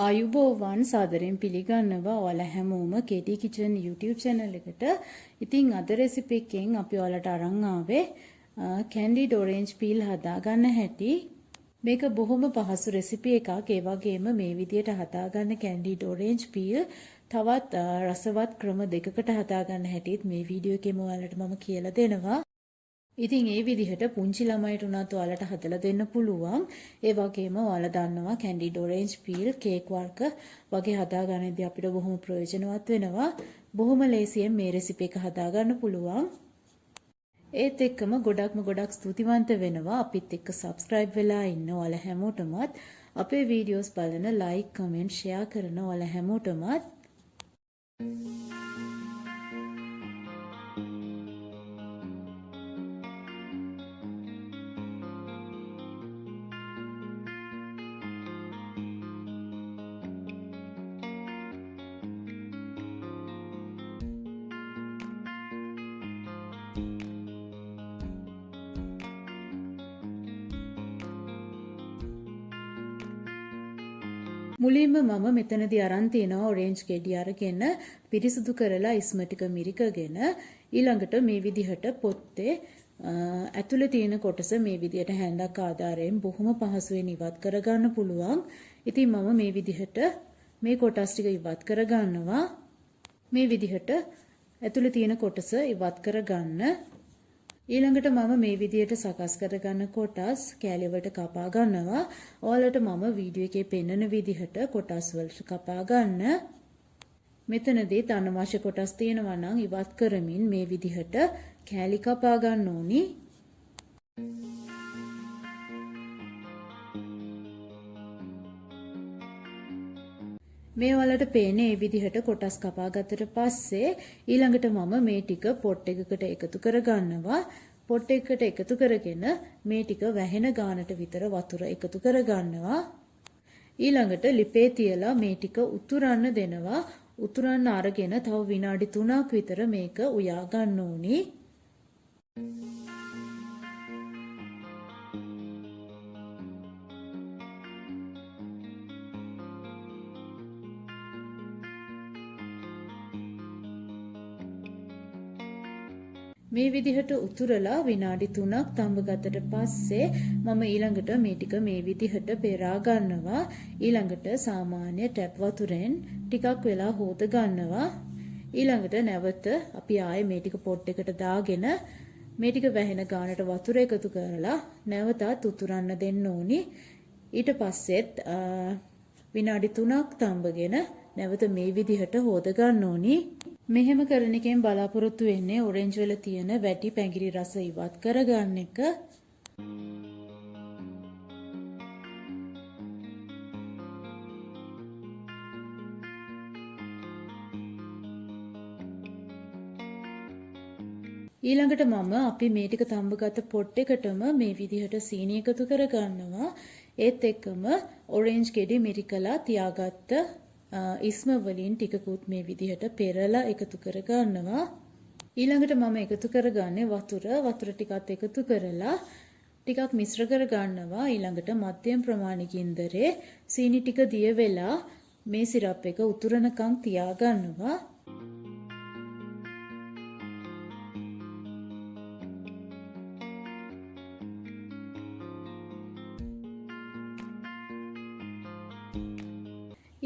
ආයුබෝවන් සාදරයෙන් පිළිගන්නවා ඔයාලා හැමෝම KT Kitchen YouTube channel එකට. ඉතින් අද රෙසිපි එකෙන් අපි ඔයාලට අරන් ආවේ කැන්ඩිඩ් ඔරෙන්ජ් පීල් හදාගන්න හැටි. මේක බොහොම පහසු රෙසිපි එකක්. ඒ වගේම මේ විදියට හදාගන්න කැන්ඩිඩ් ඔරෙන්ජ් පීල් තවත් රසවත් ක්‍රම දෙකකට හදාගන්න හැටිත් මේ වීඩියෝ එකේම ඔයාලට මම කියලා දෙනවා. ඉතින් ඒ විදිහට පුංචි ළමයිට උනත් ඔයාලට හදලා දෙන්න පුළුවන්. ඒ වගේම ඔයාලා දන්නවා කැන්ඩිඩ් ඔරෙන්ජ් පීල් කේක් වර්ග වගේ හදාගන්නදී අපිට බොහොම ප්‍රයෝජනවත් වෙනවා. බොහොම ලේසියෙන් මේ රෙසිපි එක හදාගන්න පුළුවන්. ඒත් එක්කම ගොඩක්ම ගොඩක් ස්තුතිවන්ත වෙනවා අපිත් එක්ක සබ්ස්ක්‍රයිබ් වෙලා ඉන්න ඔයාලා හැමෝටමත්, අපේ වීඩියෝස් බලන, ලයික්, කමෙන්ට්, ෂෙයා කරන ඔයාලා හැමෝටමත්. මුලින්ම මම මෙතනදී අරන් තියෙනවා ඔරෙන්ජ් ගෙඩි අරගෙන පිරිසිදු කරලා ඉස්ම ටික මිරිකගෙන ඊළඟට මේ විදිහට පොත්තේ ඇතුලේ තියෙන කොටස මේ විදිහට හැන්දක් ආධාරයෙන් බොහොම පහසුවෙන් ඉවත් කරගන්න පුළුවන්. ඉතින් මම මේ විදිහට මේ කොටස් ටික ඉවත් කරගන්නවා. මේ විදිහට ඇතුලේ තියෙන කොටස ඉවත් කරගන්න. ඊළඟට මම මේ විදිහට සකස් කරගන්න කොටස් කෑලි වලට කපා ගන්නවා. ඔයාලට මම වීඩියෝ එකේ පෙන්වන විදිහට කොටස් වලට කපා ගන්න. මෙතනදී අනවශ්‍ය කොටස් තියෙනවා නම් ඉවත් කරමින් මේ විදිහට කෑලි කපා ගන්න ඕනි. මේ ඔයාලට පේන්නේ මේ විදිහට කොටස් කපා ගත්තට පස්සේ ඊළඟට මම මේ ටික පොට් එකකට එකතු කරගන්නවා. පොට් එකකට එකතු කරගෙන මේ ටික වැහෙන ගානට විතර වතුර එකතු කරගන්නවා. ඊළඟට ලිපේ තියලා මේ ටික උතුරන්න දෙනවා. උතුරන්න අරගෙන තව විනාඩි 3ක් විතර මේක උයා ගන්න ඕනි. මේ විදිහට උතුරලා විනාඩි 3ක් තඹ ගත්තට පස්සේ මම ඊළඟට මේ ටික මේ විදිහට පෙරා ගන්නවා. ඊළඟට සාමාන්‍ය ටැප් වතුරෙන් ටිකක් වෙලා හොද ගන්නවා. ඊළඟට නැවත අපි ආයේ මේ ටික පොට් එකට දාගෙන මේ ටික වැහෙන ගානට වතුර එකතු කරලා නැවතත් උතුරන්න දෙන්න ඕනි. ඊට පස්සෙත් විනාඩි 3ක් තඹගෙන නැවත මේ විදිහට හොද ගන්න ඕනි. මෙහෙම කරන එකෙන් බලාපොරොත්තු වෙන්නේ ඔරෙන්ජ් වල තියෙන වැටි පැංගිරි රස ඉවත් කරගන්න එක. ඊළඟට මම අපි මේ ටික තඹගත්ත පොට් එකටම මේ විදිහට සීනි එකතු කරගන්නවා. ඒත් එක්කම ඔරෙන්ජ් ගෙඩි මිරිකලා තියාගත්ත ඉස්ම වලින් ටිකකුත් මේ විදිහට පෙරලා එකතු කරගන්නවා. ඊළඟට මම එකතු කරගන්නේ වතුර. වතුර ටිකත් එකතු කරලා ටිකක් මිශ්‍ර කරගන්නවා. ඊළඟට මධ්‍යම ප්‍රමාණ ගින්දරේ සීනි ටික දිය වෙලා මේ සිරප් එක උතුරනකම් තියාගන්නවා.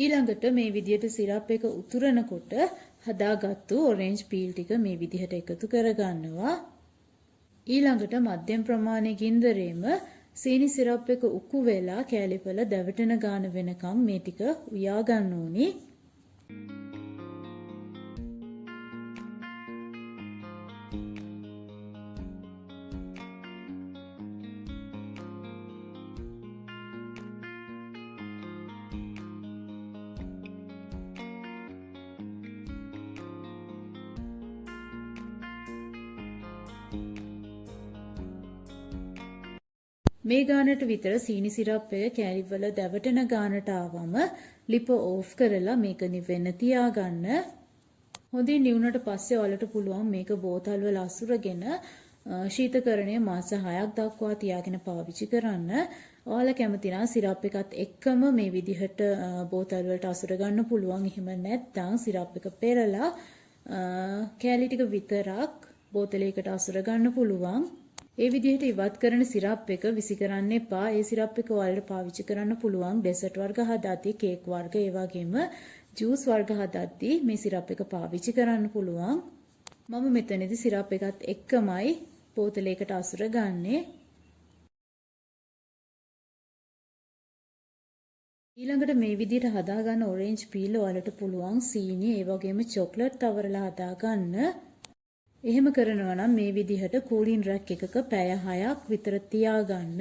ඊළඟට මේ විදිහට සිරප් එක උතුරනකොට හදාගත්තු ඔරෙන්ජ් පීල් ටික මේ විදිහට එකතු කරගන්නවා. ඊළඟට මධ්‍යම ප්‍රමාණයේ ගින්දරේම සීනි සිරප් එක උකු වෙලා කෑලිවල දැවටෙන ගාන වෙනකම් මේ ටික උයා ගන්න ඕනි. මේ ගානට විතර සීනි සිරප් එක කෑලිවල දැවටෙන ගානට ආවම ලිප ඕෆ් කරලා මේක නිවෙන්න තියාගන්න. හොඳින් නිවුනට පස්සේ ඔයාලට පුළුවන් මේක බෝතල් වල අසුරගෙන ශීතකරණය මාස 6ක් දක්වා තියාගෙන පාවිච්චි කරන්න. ඔයාලා කැමති නම් සිරප් එකත් එක්කම මේ විදිහට බෝතල් වලට අසුර ගන්න පුළුවන්. එහෙම නැත්නම් සිරප් එක පෙරලා කෑලි ටික විතරක් බෝතලයකට අසුර ගන්න පුළුවන්. ඒ විදිහට ඉවත් කරන සිරප් එක විසි කරන්න එපා. ඒ සිරප් එක ඔයාලට පාවිච්චි කරන්න පුළුවන් ඩෙසර්ට් වර්ග හදාද්දී, කේක් වර්ග, ඒ වගේම ජූස් වර්ග හදද්දී මේ සිරප් එක පාවිච්චි කරන්න පුළුවන්. මම මෙතනදී සිරප් එකත් එක්කමයි බෝතලයකට අසුර ගන්නෙ. ඊළඟට මේ විදිහට හදාගන්න ඔරෙන්ජ් පීල් ඔයාලට පුළුවන් සීනි, ඒ වගේම චොක්ලට් තවරලා හදාගන්න. එහෙම කරනවා නම් මේ විදිහට කූලින් රැක් එකක පැය 6ක් විතර තියාගන්න.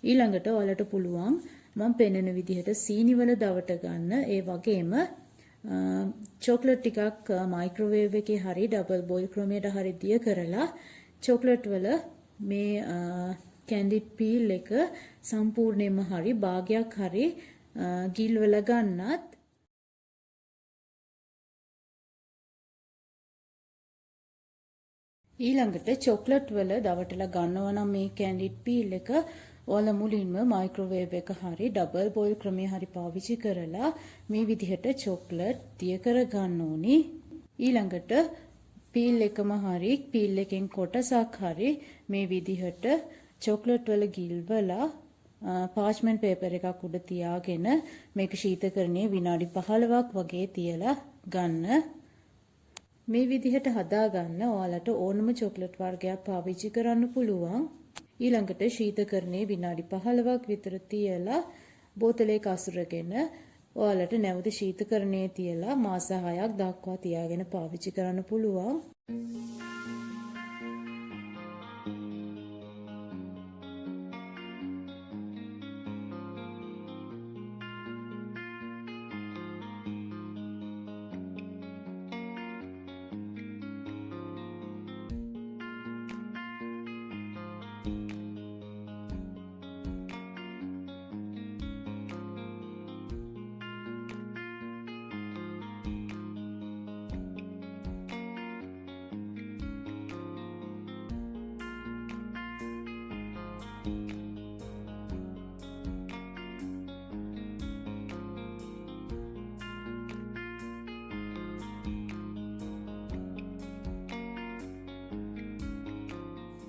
ඊළඟට ඔයාලට පුළුවන් මම පෙන්වන විදිහට සීනි වල දවට ගන්න. ඒ වගේම චොක්ලට් ටිකක් මයික්‍රෝවේව් එකේ හරි ඩබල් බොයිල් ක්‍රමයට හරි දිය කරලා චොක්ලට් වල මේ කැන්ඩිඩ් පීල් එක සම්පූර්ණයෙන්ම හරි භාගයක් හරි ගිල්වල ගන්නත්. ඊළඟට චොක්ලට් වල දවටලා ගන්නවා නම් මේ කැන්ඩිඩ් පීල් එක ඔයාලා මුලින්ම මයික්‍රෝවේව් එක හරි ඩබල් බොයිල් ක්‍රමය හරි පාවිච්චි කරලා මේ විදිහට චොක්ලට් දිය කර ගන්න ඕනි. ඊළඟට පීල් එකම හරි පීල් එකෙන් කොටසක් හරි මේ විදිහට චොක්ලට් වල ගිල්වලා පාච්මන්ට් පේපර් එකක් උඩ තියාගෙන මේක ශීතකරණයේ විනාඩි 15ක් වගේ තියලා ගන්න. මේ විදිහට හදාගන්න ඔයාලට ඕනම චොක්ලට් වර්ගයක් පාවිච්චි කරන්න පුළුවන්. ඊළඟට ශීතකරණයේ විනාඩි 15ක් විතර තියලා බෝතලයක අසුරගෙන ඔයාලට නැවත ශීතකරණයේ තියලා මාස 6ක් දක්වා තියාගෙන පාවිච්චි කරන්න පුළුවන්.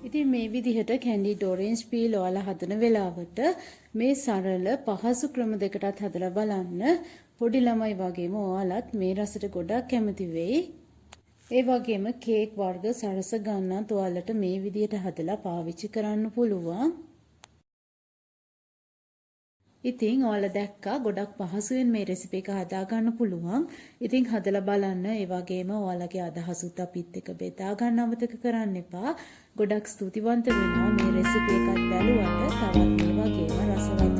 ඉතින් මේ විදිහට කැන්ඩිඩ් ඔරෙන්ජ් පීල් ඔයාලා හදන වෙලාවට මේ සරල පහසු ක්‍රම දෙකටත් හදලා බලන්න. පොඩි ළමයි වගේම ඔයාලත් මේ රසට ගොඩක් කැමති වෙයි. ඒ වගේම කේක් වර්ග සරස ගන්නත් ඔයාලට මේ විදිහට හදලා පාවිච්චි කරන්න පුළුවන්. ඉතින් ඔයාලා දැක්කා ගොඩක් පහසුවෙන් මේ රෙසිපි එක හදා ගන්න පුළුවන්. ඉතින් හදලා බලන්න. ඒ වගේම ඔයාලගේ අදහසුත් අපිත් එක්ක බෙදා ගන්න අමතක කරන්න එපා. ගොඩක් ස්තුතිවන්ත වෙනවා මේ රෙසිපි එකත් බැලුවට. තවත් මේ වගේම රසවත්